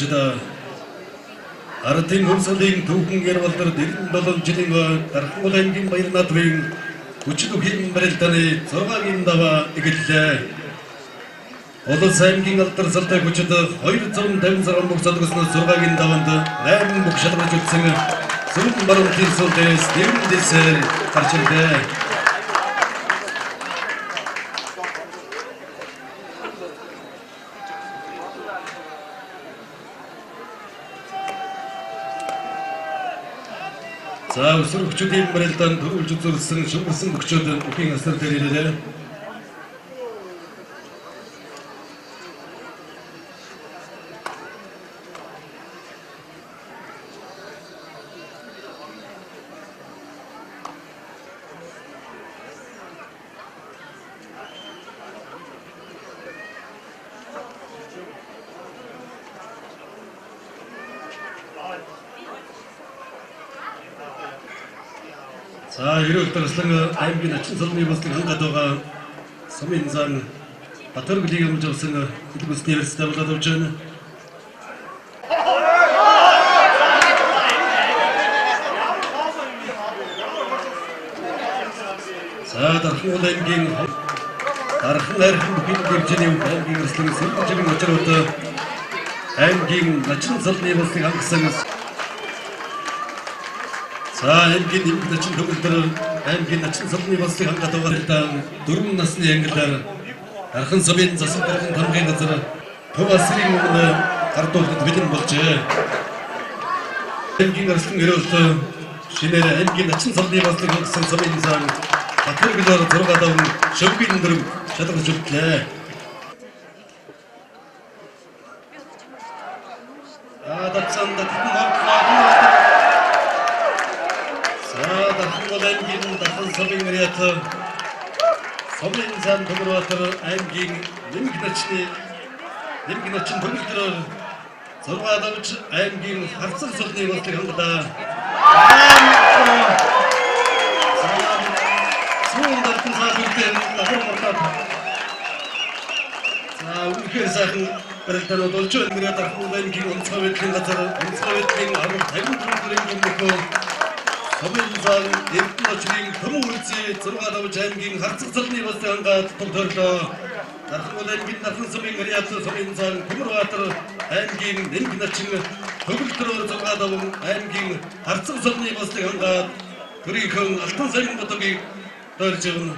хүчит Ардын хөрсөлийн түүхэн гэрвалдар 97 жилийн Дархангул аймгийн Баяр наадмын хүчин үхийн барилдааны 6-гийн даваа эхэллээ. Улс аймгийн алдар салтай хүчит 256 бүх залгууснаас 6-гийн даваанд 8 бүх шалгарч үлдсэн зүүн баруун тэнцвэрээс нэрэн дэсээр гарч ирлээ. За өсвөр хүчүүдийн барилдаанд төрүүлж үзүүлсэн шүмэрсэн бөхчүүд үхийн асар дээр ирэлээ. За эрүүл дарслан аймгийн ачин салны бослог хангад байгаа сумын зан Батөрглийг өмж авсан дэлгүсний университет болоод явж байна. За Дархангул аймгийн Дархан хайрхан бүхний хэмжээний аймгийн өрслөн сэргэлжийн учрууд аймгийн начин салны бослог хангасан. За аймгийн нэмэг начин төгөлдөр аймгийн начин салны бослог хангад байгаа 4 насны ангилаар Дархан сумын засаг даргын тамгын газар Төв асрын өмнө гардуулахад бэлэн болжээ. Аймгийн арслан эрэлт шинээр аймгийн начин салны бослог хангасан сумын зан Батөрглөөр 6 даван шөвгийн 4 шалгарч үлдлээ. Татсан татсан морлоо. За Дархангул аймгийн Дархан сумын ариат сумын зан Төмөрбаатар аймгийн нэмэг начин төгөлдрөөр 6 давж аймгийн харцаг сулны бослог хангалаа. Сүүн дархан саалуудын давхар мортаад. За үнэхээр сайхан барилдаанууд болж байна. Дархангул аймгийн онцгой байдлын газар онцгой байдлын 54 дөрвийн нөхөө сумын зан Эрдэнэ очрын төмөн үрзий 6 давж аймгийн харцаг цалны бослог хангаад тог торлоо. Дархангул аймгийн Дархан сумын ариат сумын зан Төмөрбаатар аймгийн нэмэг начин төгөлдрөөр 6 даван аймгийн харцаг цалны бослог хангаад төрийнхөө алтан саян бодогийг дойрж явна.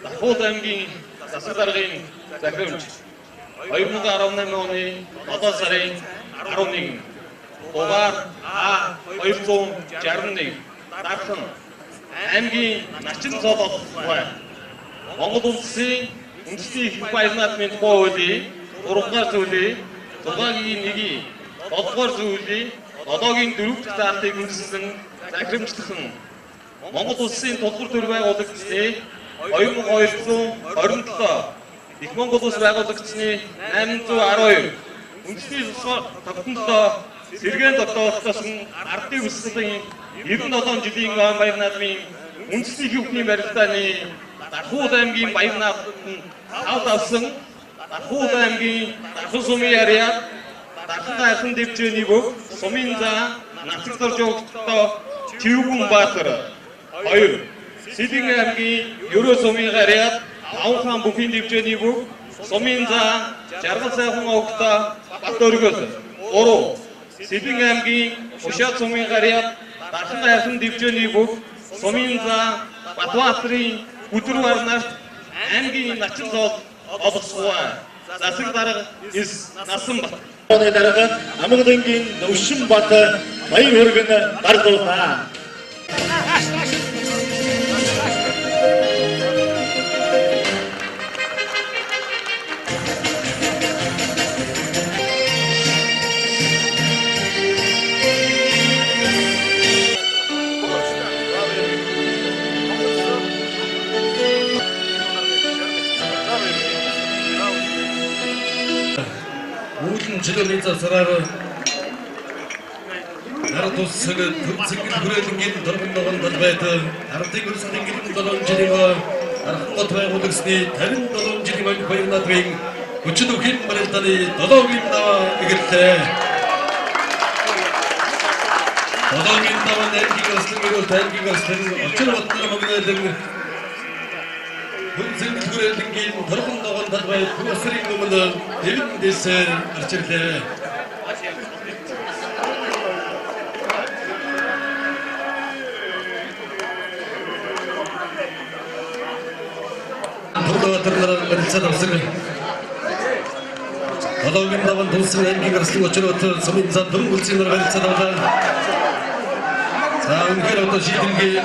Дархуул аймгийн засаг даргын захирамж 2018 оны 7 сарын 11 дугаар А261 Дархан аймгийн начин цол тухай Монгол улсын үндэсний их баяр наадмын тухай хуулийн 3 дугаар зүйлийн 6-гийн 1-ийн 7 дугаар зүйлийн 7-гийн 4 дахь заалтыг үндэслэн захирамжлах нь Монгол улсын тулгуур төр байгуулагдсны 2227 Их Монгол улс байгуулагдсны 812 үндэсний тогтнолоо сэргээн тогтоолтоос ардын өсөлтийн 97 жилийн он баяр наадмын үндэсний хүүхний барилдааны Дархуул аймгийн баяр наадманд тав давсан Дархуул аймгийн Дархан сумын ариат Дархан хайрхан дэвжээний бөх сумын зан нацагдар жогттой Чивгүн Баатар 2 Сэлэн аймгийн Ерөө сумын ариат Тавхан бүхийн дэвжээний бөх сумын зан Жаргал сайхан огтой Батөргөл 3 Сэлэн аймгийн Ушаад сумын гарьяад Дархан хайрхан дэвжээний бөх сумын зан Батбаатрын Бүдэр варнарт аймгийн начин зоол олгосгоо. Засаг дарга Эс Насанбат. Оны дарга Амгалангийн Нөвшинбат баяр хүргэн гарлуулна. Үүлэн чөлөөний засраар нарт улсын төв цэнгэл хүрээлэнгийн дөрвөн ногоон талбайд ардын өрсөлдөөн 97 жилийн Дархан гот байгуулагдсны 57 жилийн баяр наадмын Хүчин үхийн барилдааны 7-гийн даваа эгэрлээ. 7-гийн даваа аймгийн арслан гэрүүл аймгийн арслан Очир Батнар мөгнөлөн Хүнсэн хүрээлэнгийн торгон ногоон талбай төсрийн өмнө дэвэн дэсээр гарч ирлээ. Тургатар нараар барилцаад авсан. 7-гийн даван тулсан аймгийн арслан Очир Батар сумын зам дөрвөн нар барилцаад авлаа. За үнэхээр одоо шийдэмгий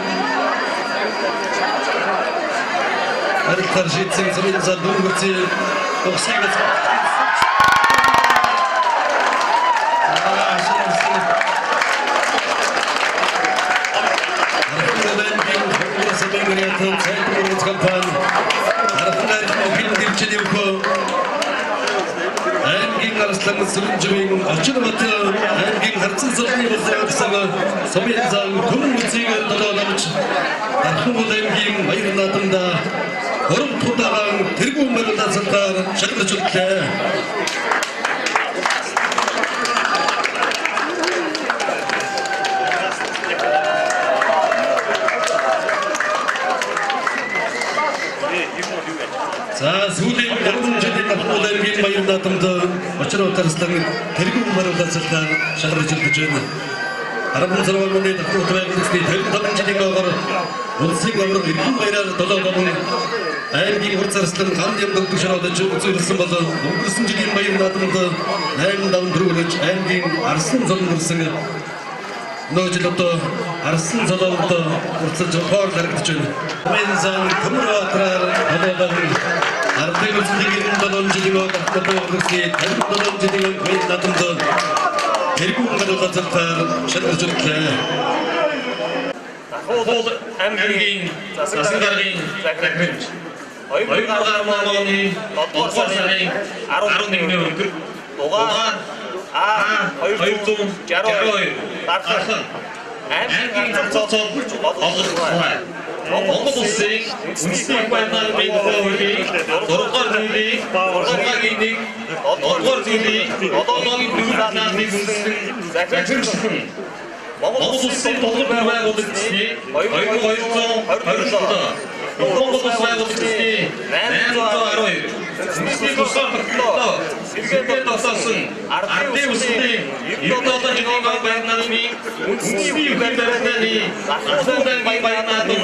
барилцаар шийдсэн сумын зам дөрвөн гүлцийн дугсыг аймгийн арслан Сүрэнживийн Очир Батар аймгийн харцсан зургийн улсын сумын зам дөрвөн гүлцийг долооломж Дархангул аймгийн баяр наадамда 3 дахь удаан тэргүүн барилдаацалтаар шалгарч өглөө. За сүүлийн 3 жилийн Дархангул аймгийн баяр наадамд Очир Батар арслан тэргүүн барилдаацалтаар шалгарч өглөж байна. 16 оны Дархангул байгууллагын 55 жилийн доогоор улсын аварга эрхэм баяраар 7 аймгийн хурц арслан ганд юм дөгдөг шороодож үзүүлсэн бол өнгөрсөн жилийн баяр наадамд 8 даван дөрвөлж аймгийн арслан золон хүрсэн. Өнөө жил одоо арслан золонд урцалж хоор харагдаж байна. Мэн зам Төмөр Баатараар 7 ардын улсын 97 жилийн Дархангул байгууллагын 57 жилийн баяр наадамд тэргүүн барилдаацалтаар шалгарч өглөө. Дархангул аймгийн засгийн даргын захирамж 2010 оны 7 дугаар сарын 11-ний өдөр дугаар А262 Дархан аймгийн харцсан олгох тухай Монгол улсын үндэсний их барилгын хуулийн 6 дугаар зүйлийн 6-гийн 1 7 дугаар зүйлийн 7-гийн 4 талааны үндсэн захирагчхан Монгол улсын толгой байгууллагын 2227 Монгол улс байгууллагын 812 үндэсний тусгаар тогтолцоо сэргээд тогтоосон ардын улсын 97 жилийн баяр наадмын үндэсний үеийн барилгааны Дархангул аймгийн баяр наадам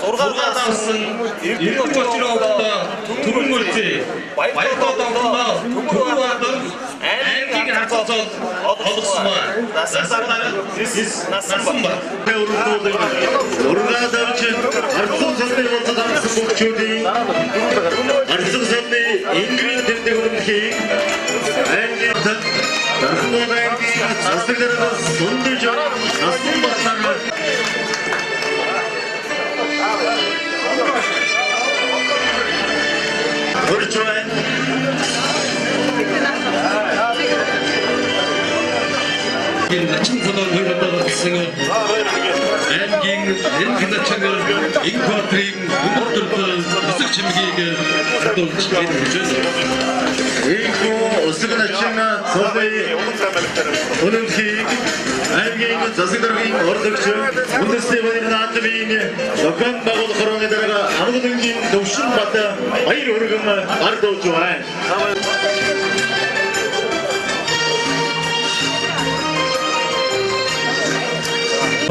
6 давсан Эрдэнэ Очир овогтой Түрэн мөрзөө Баяртай довтолоо Төмөр Баатар аймгийн харццол олгосон. Засаг дарга Насан Бат. Ургаа давж харцсан сарны болцоод харсан бүгчүүдийн харцсан сарны ингийн тэмдэг үнэмлэхийг аймгийн Дархангул аймгийн засаг даргаас сундаж Насан Батар төрж байна. Начин золон хоёр удаа болсон аймгийн Энхначин Инкватрийн өндөр өсөг чимгийг хадуулж байна. Ийхүү өсөг начин цолын үнэмлэхийг аймгийн засаг даргын орлогч үндэсний баяр наадмын зохион байгуулах хорооны дарга Амгалангийн Төвшин Бат баяр хүргэн гардуулж байна.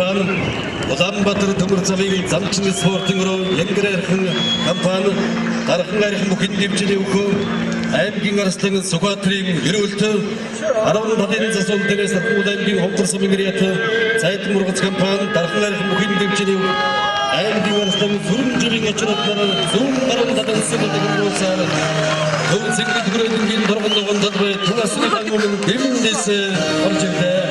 Улаанбаатар төмөр замын замчин спортын өрөө Янгэр компани Дархан архин бүхэн дэмжлэг өгөх аймгийн арслан Сүхбаатарын эрүүлт 10 талын засвал дээрээс Дархангул аймгийн ховдор сумын гэрээт Зайд мургац компани Дархан архин бүхэн дэмжлэг аймгийн арслан Сүрэнжирийн очроод зүүн баруун талын сэлэлэг Төв цэнгэл хүрээлэнгийн дурган ногоон талбай Түнасны дан өмнө дэмнээс орж ирлээ.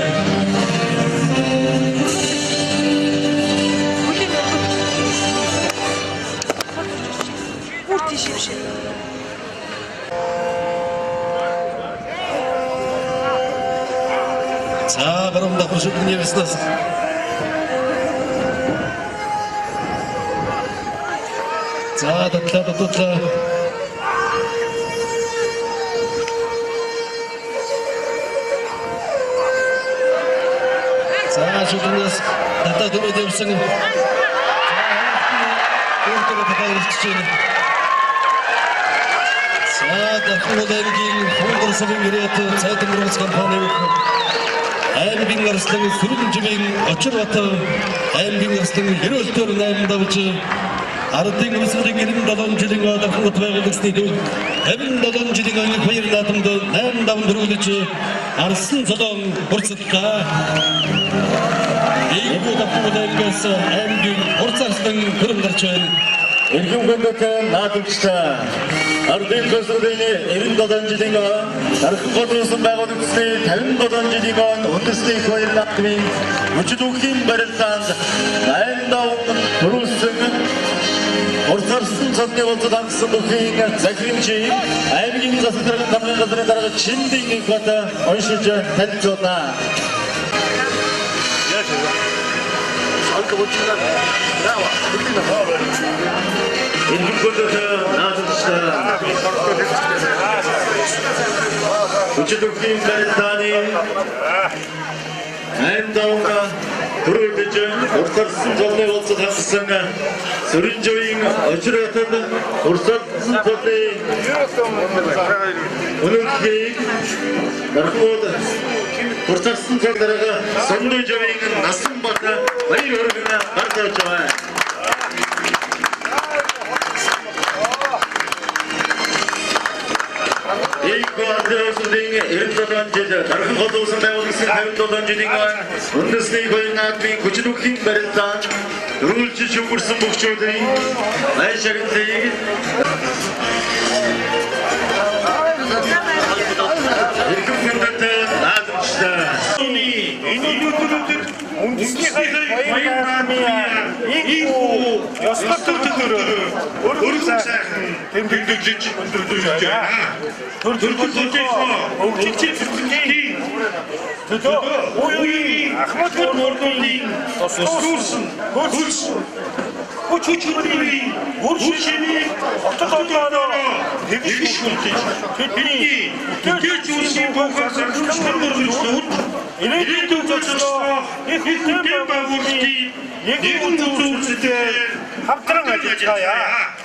За баруун давхар шүтгний явснаас за татлаа татлаа. шүлгээс татаа дөрөв явсан. Өөртөө татаа ирчихэж байна. За Дархан аймгийн Хонгор савын ирээд Цайдан Рус компани аймгийн арслан Сүрэнжимийн Очирбат аймгийн арслан Ерөөлтөр 8 давж ардын өмсгөлийн 97 жилийн Дархан байгууллагын төв 57 жилийн анги баяр наадамд 8 даван дөрвөлж арслан золон хурцлаа. Иймүү Дархан аймгаас аймгийн хурц арслан хөрөн гарч байна. Эрхэм хүндэт наадамчдаа ардын төсвийн 97 жилийн Дархан хот улсын байгуулагдсны 57 жилийн он үндэсний их баяр наадмын 32-ийн барилдаанд 8 даван төрүүлсэн Урсарсан цодны болцоод хангасан бүхийн захирамжийг аймгийн засаг даргын тамгын газрын дарга Чиндийн их бат уншиж танилцуулна. Эрхэм хүндэт наадамчдаа 32-ийн барилдааны 8 даван төрүүлж урсарсан цодны болцоод хангасан Сүрэнживийн Очирбатад урсарсан цодны өнөглөгийг Дархан урсарсан цод дарга Сондоживийн Насанбат баяр хүргэн гарч явж байгаа. Ардын 97 жил Дархан хот улсын байгуулагдсан 57 жилийн үндэсний баяр наадмын 32-ийн барилдаанд дөрвөлжиж өнгөрсөн бөхчүүдийн ай шагналыг эрхэм хүндэт наадамчдаа энэ өдрүүдэд үндэсний баяр наадмын ийхүү ёслол төлөөрөө өргөн сайхан тэмдэглэж өндөрлөж байна. Төр төлөөлийнхөө хөгжлийн цэцгийн төлөө уян Ахмад мордын тусдуурсан хөлс хүч хүчрийн үр шимийг хотод олоороо тэгш үлдээж тэдний бүтээлч үйлсийн түүхээр саржигчдын өргөжлүүд ирээдүйн зочноо их хүнтэй байгуулалтын нэгэн үзүүлэлтээр хамтран ажиллагаая.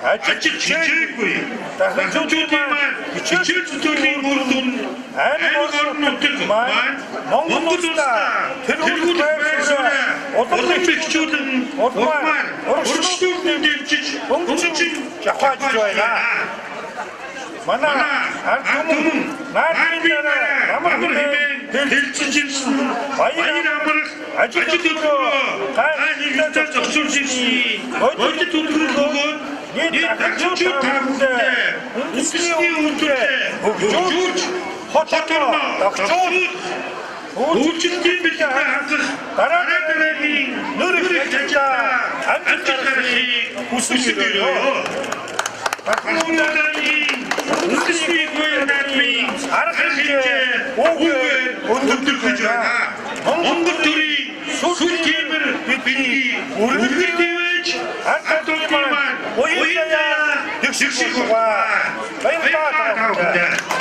Ажил хичээгүй. Дахинчүүдийн маань хичээл зүтгэлийн үр дүн аймаг орон нутаг маань Монгол улсдаа тэргүүл байр суурь улам бэхжүүлэн улмаар урагшлуулан дэмжиж хөнгөжин жавхааж байна. Манай ард түмэн наадмын дараа амар хэмээн хэлцэж ирсэн баяр амрах ажил төлөвлөгөө гай нэгдээ зохицуулж ирсэн бодит төлөвлөгөө бөгөөд нийт дахинчууд таамагтай үндэсний үйлдвэрлэлээ хөгжүүлж хот орноо тогтцуулж үйлчлэлийн бэлгээ хангах дараа дараагийн нэр их ажиллаа амжилт гаргахыг хүсэн өрөө. Дархан үндэсний баяр наадмын арга хэмжээ үүгээр өндөрлөж байна. Монгол төрийн сүр тиймэр бидний үргэлж дэвэж ард түмний маань уян даяа дэвших байгаа. Баярлалаа та бүхэндээ.